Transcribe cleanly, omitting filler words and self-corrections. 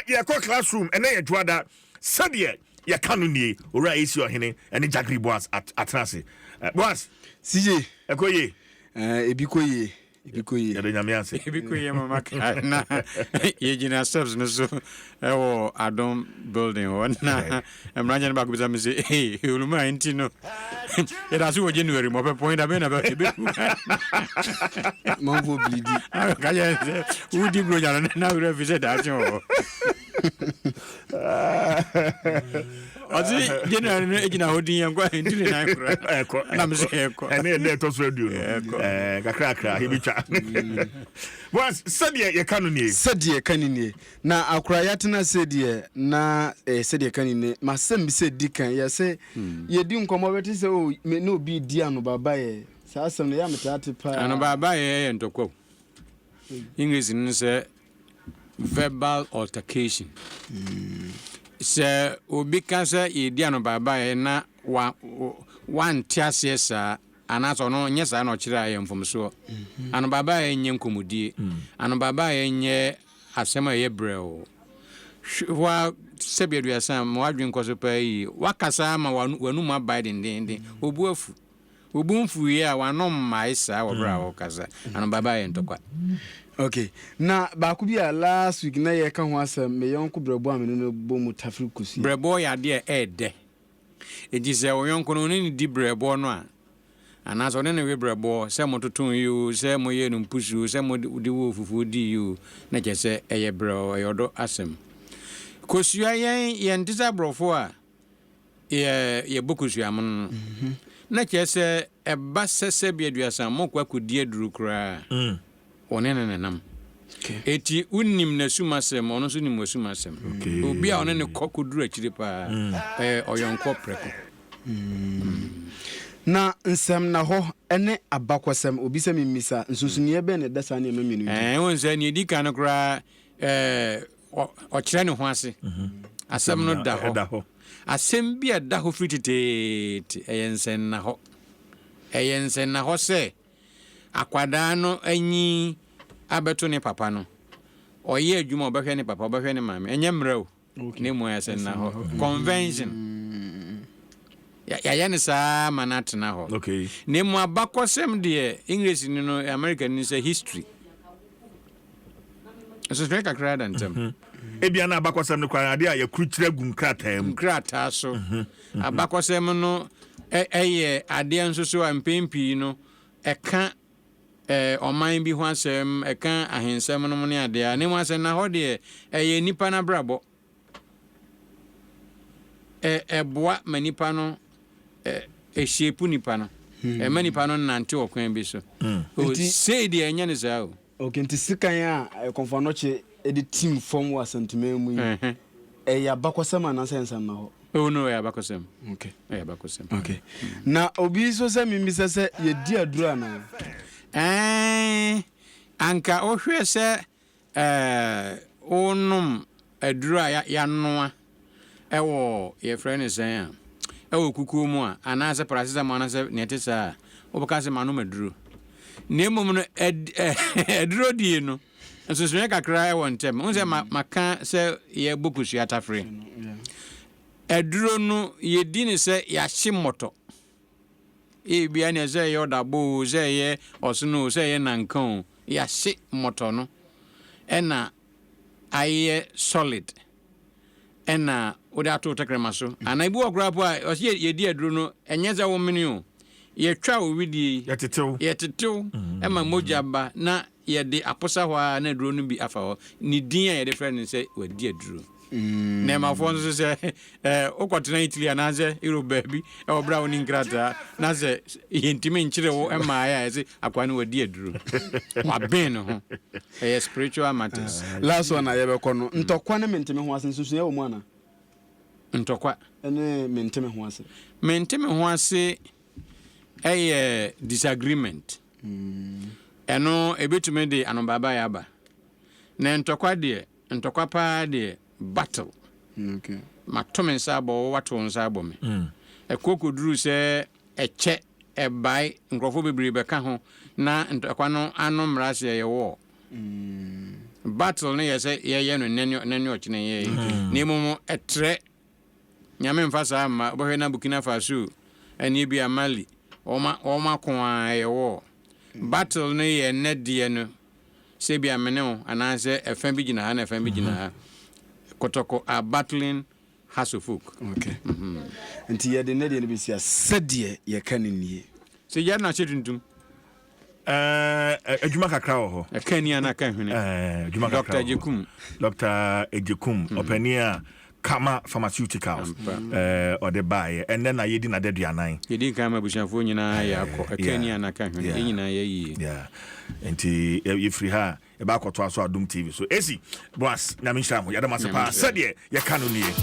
Abusua, yɛkɔ classroom ɛnɛ yɛ dwoada. Sɛdeɛ yɛka no nie, Owura AC Ɔhene ɛne Jagri Boas atena ase. Boas. CJ. Ɛkɔ yie. Ebi kɔ yie. Ebi kɔ yie. Yɛde Nyame ase. Ebi kɔ yie mama ka na yɛgyina steps no so ɛwɔ Adom building hɔ na mmeranteɛ no baako bisa me sɛ, ee oluma nti no yɛda so wɔ January mu ɔbɛpɔn da bɛn na bɛku manfoɔ bilidi ka kyerɛ sɛ wodi buronya no na werɛ fi sɛ daakye wɔ hɔ. Ɔse January no gyina hɔ din yɛnkɔ nti ne nan kora ɛkɔ na me sɛ yɛkɔ. Ɛne ɛdɛ ɛtɔ so 20 kakrakra yɛbɛtwa. Boas, sɛdeɛ yɛka no nie. Sɛdeɛ ka ne nie. Na akora yɛatena sɛ deɛ na sɛdeɛ ka ne nie. Masɛm bi sɛ di kan yɛ sɛ yɛdi nkɔmmɔ bɛte sɛ o me ne obi di anobaaba yɛ saa asɛm no yɛ a metaa te paa. Anobaaba yɛ ntɔkwa o. English no sɛ verbal altercation. Sɛ obi ka sɛ yɛdi anobaabaeɛ na wa wante aseɛ saa anaasɛ ɔno nyɛ saa na ɔkyerɛ a, ɛyɛ mfomsoɔ. Anobaabaeɛ nyɛ nkɔmmɔdie. Anobaabaeɛ nyɛ asɛm a ɛyɛ brɛoo. Hwɛ sɛbi 30 ma w'adwene nkɔ so paa yie. Wakasa ama w'anum abae dendenden. Wo bo afu. Wo bo mfuiɛ a w'ano mmae saa wɔ berɛ a worekasa. Anobaabaeɛ yɛ ntɔkwa. Ok, na baako bi a last week na yɛreka ho asɛm, me yɔnko brɛboɔ a me ne no bɔ mu tafere kosua. Brɛboɔ yɛ adeɛ a ɛyɛ dɛ. Enti sɛ wo yɔnko no wo ne no di brɛboɔ no a, anaasɛ wo ne no we brɛboɔ, sɛ mototoo oo, sɛ moyɛɛ no mpusu oo, sɛ mode woo fufuo dii oo, na kyerɛ sɛ ɛyɛ brɛoo, ɛyɛ ɔdɔ asɛm. Kosua, yɛn yɛnte sɛ aborɔfo a yɛ yɛbɔ kosua mono no, na kyerɛ sɛ ɛba sɛ sɛbi 30 mokɔ akɔdi aduro koraa a, wɔne no nenam. Eti wonim n'asumasɛm, ɔno nso nim w'asumasɛm. Obi a ɔne no kɔ kɔduru akyire paa, ɛyɛ ɔyɔnkoɔ prɛko. Na nsɛmnahɔ ne abakɔsɛm, obi sɛ memmisa, nsonsonoeɛ bɛn na ɛda saa nneɛma mmienu yi ntam? Wohu sɛ nea ɛdi kan no koraa, ɔkyerɛ ne ho ase. Asɛm no da hɔ. Asɛm bi a ɛda hɔ firi teteete, ɛyɛ nsɛnnahɔ. Ɛyɛ nsɛnnahɔ sɛ akwadaa no anyin abɛto ne papa no, ɔyɛ adwuma a ɔbɛhwɛ ne papa, ɔbɛhwɛ ne maame. Ɛnyɛ mmerɛ o, na mmom ɛyɛ sɛnnahɔ. Convention. Yɛayɛ no saa ma no atena hɔ. Na mmom abakɔsɛm deɛ, English ni no, America ni sɛ history. Nsonsonoe kakra da ntam. Ebia na abakɔsɛm no koraa ade a yɛakurukyerɛ agu nkrataa mu. Nkrataa so. Abakɔsɛm no yɛ adeɛ nso so a mpɛn pii no ɛka ɔman bi ho asɛm, ɛka ahensɛm nom ne adeɛ a. Na mmom asɛnnahɔ deɛ ɛyɛ nnipa no abrabɔ. Ɛboa ma nipa no, ɛshape nipa no. Ɛma nipa no nante ɔkwan bi so. Sei deɛ ɛnyɛ no saa o. Ok, nti sekan a Kɔmfoanɔkye de tim fam wɔ Asanteman mu yi, ɛyɛ abakɔsɛm anaasɛ nsɛnnahɔ? Oh no, ɛyɛ abakɔsɛm. Ok. Ɛyɛ abakɔsɛm. Ok. Na obi nso sɛ memmisa sɛ, yɛdi aduro anaa? Ɛɛn, anka wohwɛ sɛ Ɛɛ, wonom aduru a yɛanoa wɔ, yɛfrɛ no sɛn a, wɔ kukuo mu a, anaasɛ paracetamol anaasɛ nea ɛte saa a, wobɛka sɛ manom aduro. Na mmom no, aduro die no, nsonsonoeɛ kakra wɔ ntam. Wohu sɛ maka sɛ yɛbɔ kosua tafere. Aduro no, yɛdi no sɛ yɛahye mmɔtɔ. Ebia nea sɛ ɛyɛ ɔdabɔ oo, sɛ ɛyɛ ɔsono oo, sɛ ɛyɛ nanka oo, yɛahye mmɔtɔ no ɛna ayɛ solid ɛna wode ato wo tɛkrɛma so. Anaa ebi wɔ koraa po a, ɔsɛ yɛdi aduro no, ɛnyɛ sɛ womene o, yɛtwa wo wedeɛ yi, Yɛtetew. yɛtetew ɛma mogya ba na yɛde aposa hɔ ara na aduro no bi afa hɔ. Ne din a yɛde frɛ no sɛ wadi aduro. Nnɛɛmafoɔ nso sɛ wokɔtena Italy anaasɛ Europe baabi wɔ berɛ a wonni nkrataa na sɛ yɛntumi nkyere wo mmaeɛ a, yɛse akoa no wadi aduro. Waben ne ho. Ɛyɛ spiritual matters. Last one a yɛbɛkɔ no, ntɔkwa ne mente me ho ase, nsusuiɛ wɔ mu anaa? Ntɔkwa. Ne mente me ho ase. Mente me ho ase yɛ disagreement. Ɛno ɛbɛtumi de anobaabaeɛ aba. Na ntɔkwa deɛ, ntɔkwa paa deɛ, battle. Mato me nsa abɔ wo, woato wo nsa abɔ me. Ɛkɔ kɔduru sɛ ɛkyɛ, ɛbae, nkurɔfoɔ bebree bɛka ho na ntɔkwa no ano mmra ase, ɛyɛ war. Battle no yɛ sɛ yɛyɛ no nnɛ ne nnɛ ne ɔkyena yɛ na mmom ɛtrɛ. Nyame mfa saa mma. Wobɛhwɛ na Burkina Faso ɛne ebia Mali wɔn wɔn ako ara ɛyɛ war. Battle no yɛ nnɛ deɛ no sɛ ebia me ne wo anaasɛ ɛfa bi gyina ha na ɛfa bi gyina ha. Kɔtɔkɔ are battling Hearts of Oak. Okay. Nti yɛde nnɛ deɛ no bɛsi a sɛdeɛ yɛka no nie. Sɛ gya na ahyɛ tuntum. Ɛɛ adwuma kakra wɔ hɔ. Ɛka ni ana ka hwene. Ɛɛ adwuma kakra wɔ hɔ. Dr. Ejekum. Dr. Ejekum ɔpanin a Kama Pharmaceuticals ɛɛ ɔde baeɛ ɛnɛ na yɛdi n'adaduanan. Yɛdi nkan ma abusuafoɔ nyinaa yɛ akɔ. Ɛka ni ana ka hwene. Yɛn nyinaa yɛ yie. Yeah. Nti yɛfiri ha a yɛbɛ akɔtoa so Adom TV so. Esi Boas, Nyame nhyira mo. Yɛda mo ase paa sɛdeɛ yɛka no nie.